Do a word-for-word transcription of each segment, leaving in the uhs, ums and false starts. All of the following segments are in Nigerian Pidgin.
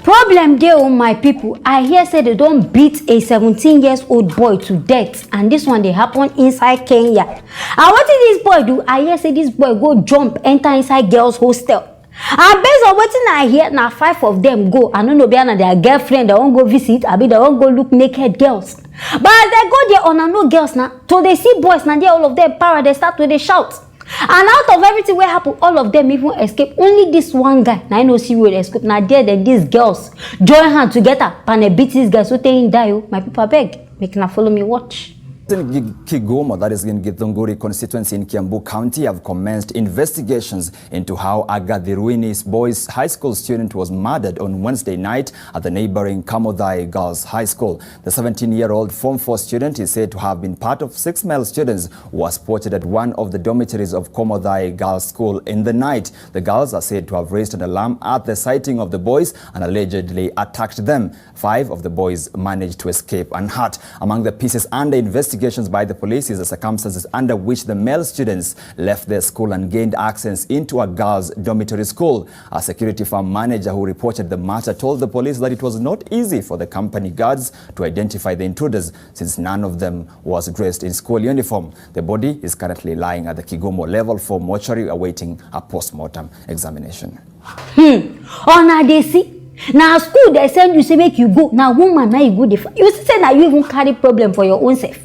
Problem dey o, my people. I hear say they don beat a seventeen years old boy to death, and this one dey happen inside Kenya. And wetin this boy do? I hear say this boy go jump enter inside girls hostel, and based on wetin I hear, na five of them go. I no know, be na their girlfriend they wan go visit, abi they wan go look naked girls. But as they go there, una know girls na, to dey see boys na there, all of them para, they start to dey shout. And out of everything wey happen, all of them even escape. Only this one guy na him no see road escape. Na there then these girls join hand together, panel beat this guy so tey him die o. My people, abeg, make una follow me watch. In Gi- Kigoma, that is in Githunguri constituency in Kiambu County, have commenced investigations into how Agathi Ruinis Boys High School student was murdered on Wednesday night at the neighboring Kamodhai Girls High School. The seventeen-year-old Form four student is said to have been part of six male students who were spotted at one of the dormitories of Komodhai Girls School in the night. The girls are said to have raised an alarm at the sighting of the boys and allegedly attacked them. Five of the boys managed to escape unhurt. Among the pieces under investigations by the police is the circumstances under which the male students left their school and gained access into a girls' dormitory school. A security firm manager who reported the matter told the police that it was not easy for the company guards to identify the intruders, since none of them was dressed in school uniform. The body is currently lying at the Kigomo Level four mortuary awaiting a post-mortem examination. Hmm. Una dey see? Na school they send you say make you go. Na woman na you go dey find. You see say na you even carry problem for your own self.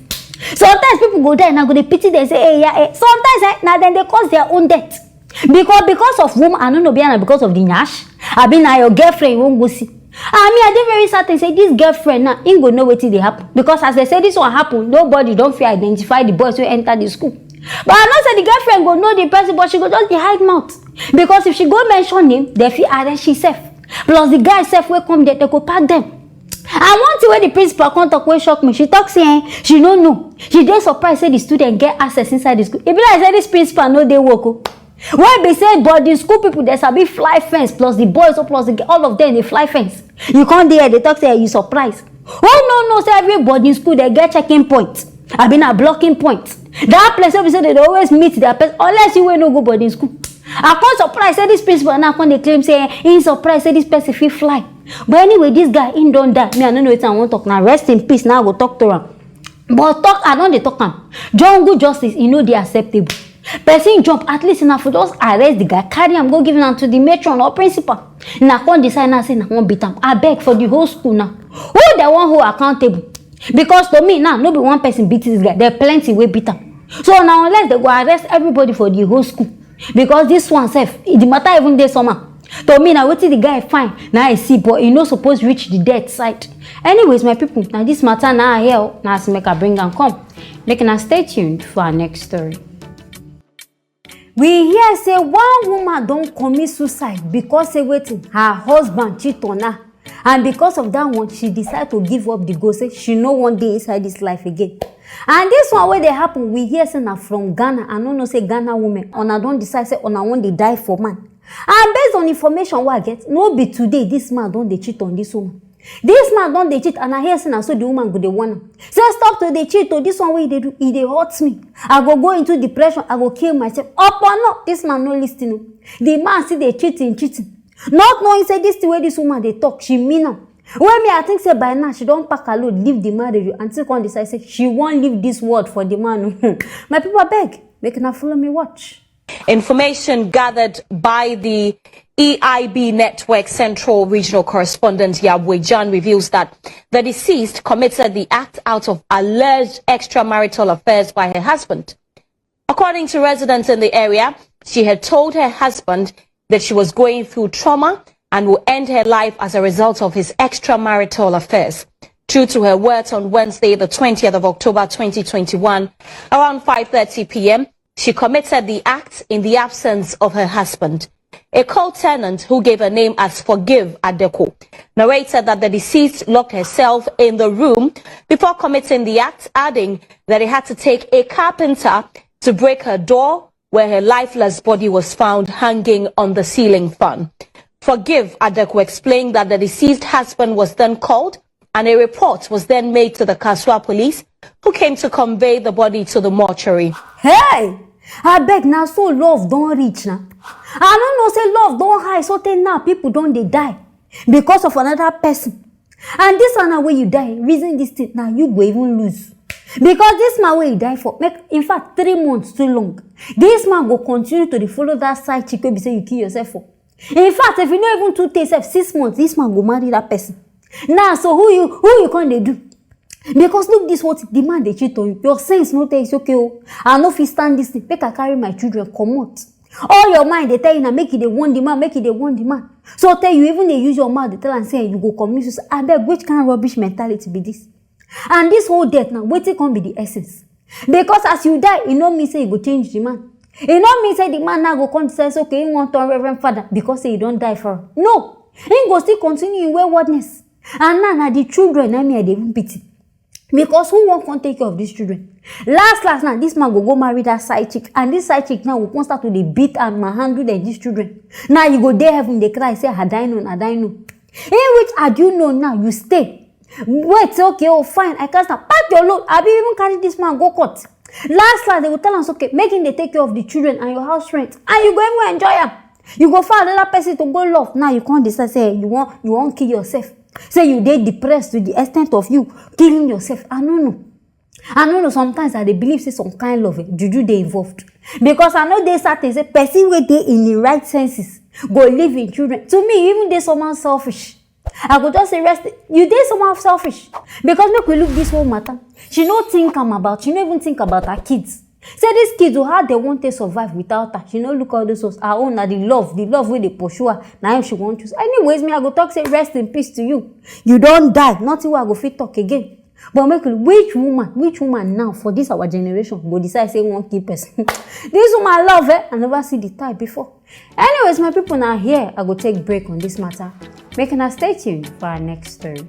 Sometimes people go die, na go dey pity them, say, "Hey, yeah, eh." Sometimes, eh, na dem dey cause their own death. Because, because of woman, I no know, be na because of the nyash. Abi na your girlfriend you wan go see. I mean, I dey very certain say this girlfriend now, him go know wetin dey happen. Because as they say this one happen, nobody don fit identify the boys wey enter the school. But I know say the girlfriend go know the person, but she go just dey hide mouth. Because if she go mention name, they fit arrest she sef. Plus the guy sef wey come there, they go pack them. And one thing wey the principal come talk wey shock me, she talk say, eh, she no know. She dey surprised say the student get access inside the school. E be like say this principal no dey work o. Wey be say boarding school people, they sabi fly fence, plus the boys, oh, plus the, all of them dey fly fence. You come there, they talk say you surprise. Oh no, no, say every boarding school they get checking point. I been a blocking point. That place wey be say they dey always meet their person, unless you wey no go boarding school. I come surprise say this principal now come dey claim say he surprise say this person fit fly. But anyway, this guy, he don die. Me, I no know wetin I wan talk now. Rest in peace. Now I go talk to am. But talk, I don dey talk am. Jungle justice, e no dey acceptable. Person jump, at least na for just arrest the guy, carry am go give am to the matron or principal. Na come decide now say na wan beat am. Abeg, for the whole school now, who they wan hold accountable? Because to me now, no be one person beat this guy. There plenty wey beat am. So now unless they go arrest everybody for the whole school, because this one sef, the matter even dey somehow. To me, na wetin the guy find, na I see, but e no suppose reach the death side. Anyways, my people, na this matter na I hear, na as make I bring am come. Make una stay tuned for our next story. We hear say one woman don commit suicide because say wetin, her husband cheat on her, and because of that one, she decide to give up the ghost, say she no wan dey inside this life again. And this one wey dey happen, we hear say na from Ghana. I no know say Ghana women, una don decide say una wan dey die for man. And based on information wey I get, no be today this man don dey cheat on this woman. This man don dey cheat, and I hear say na so the woman go dey warn am. Say, "Stop to dey cheat o, this one wey you dey do, e dey hurt me. I go go into depression, I go kill myself." Upon no, this man no listen o. The man still dey cheating, cheating. Not knowing say this thing wey this woman dey talk, she mean am. Wey me, I think say by now she don pack her load, leave the marriage o, and still come decide say she wan leave this world for the man o. My people, abeg, make una follow me watch. Information gathered by the E I B Network Central Regional Correspondent Yabwe Jan reveals that the deceased committed the act out of alleged extramarital affairs by her husband. According to residents in the area, she had told her husband that she was going through trauma and will end her life as a result of his extramarital affairs. True to her words, on Wednesday, the twentieth of October twenty twenty-one, around five thirty p m, she committed the act in the absence of her husband. A co-tenant who gave her name as Forgive Adeko narrated that the deceased locked herself in the room before committing the act, adding that he had to take a carpenter to break her door, where her lifeless body was found hanging on the ceiling fan. Forgive Adeko explained that the deceased husband was then called and a report was then made to the Kaswa police, who came to convey the body to the mortuary. Hey! Abeg, na so love don reach na. I no know say love don high so tey now people don dey die. because of another person. And this one now wey you die, reason this thing, now you go even lose. Because this man wey you die for, make, in fact, three months too long. This man go continue to dey follow that side chick wey be say you kill yourself for. In fact, if you no even too tey sef, six months, this man go marry that person. Now, so who you, who you come dey do? Because look this, what the man dey cheat on you. Your sense no tell you say, okay o, I no fit stand this thing, make I carry my children comot. All your mind dey tell you na make you dey warn the man, make you dey warn the man. So tey you even dey use your mouth dey tell am say you go commit suicide. Abeg, which kind rubbish mentality be this? And this whole death now, wetin come be the essence? Because as you die, e no mean say you go change the man. E no mean say the man now go come decide say, okay, he wan turn Reverend Father because say he don die for am. No, he go still continue in waywardness. And now na the children na me I dey even pity. Because who wan come take care of these children? Last last now, this man go go marry that side chick, and this side chick now go come start to dey beat and manhandle dem, these children. Now you go dey heaven dey cry say, I die no, I die no. In which, had you known, now you stay. Wait, say, okay, oh fine, I cast am. Pack your load, abi even carry this man go court. Last last, they go tell am say, okay, make him dey take care of the children and your house rent, and you go even enjoy am. You go find another person to go love. Now you come decide say you wan, you wan kill yourself. Say you dey depressed to the extent of you killing yourself. I no know. I no know. Sometimes I dey believe say some kind love, eh, juju dey involved. Because I no dey certain say person wey dey in the right senses go leave him children. To me, e even dey somehow selfish. I go just say, rest. You dey somehow selfish. Because make we look this whole matter. She no think am about, she no even think about her kids. Say these kids o, how dem wan take survive without her? She no look all those ones. Her own na the love, the love wey dey pursue her, na him she wan choose. Anyways, me, I go talk say rest in peace to you. You don die, nothing wey I go fit talk again. But make we, which woman, which woman now for this our generation go decide say wan kill person? This woman love, eh? I never see the type before. Anyways, my people, na here I go take break on this matter. Make una stay tuned for our next story.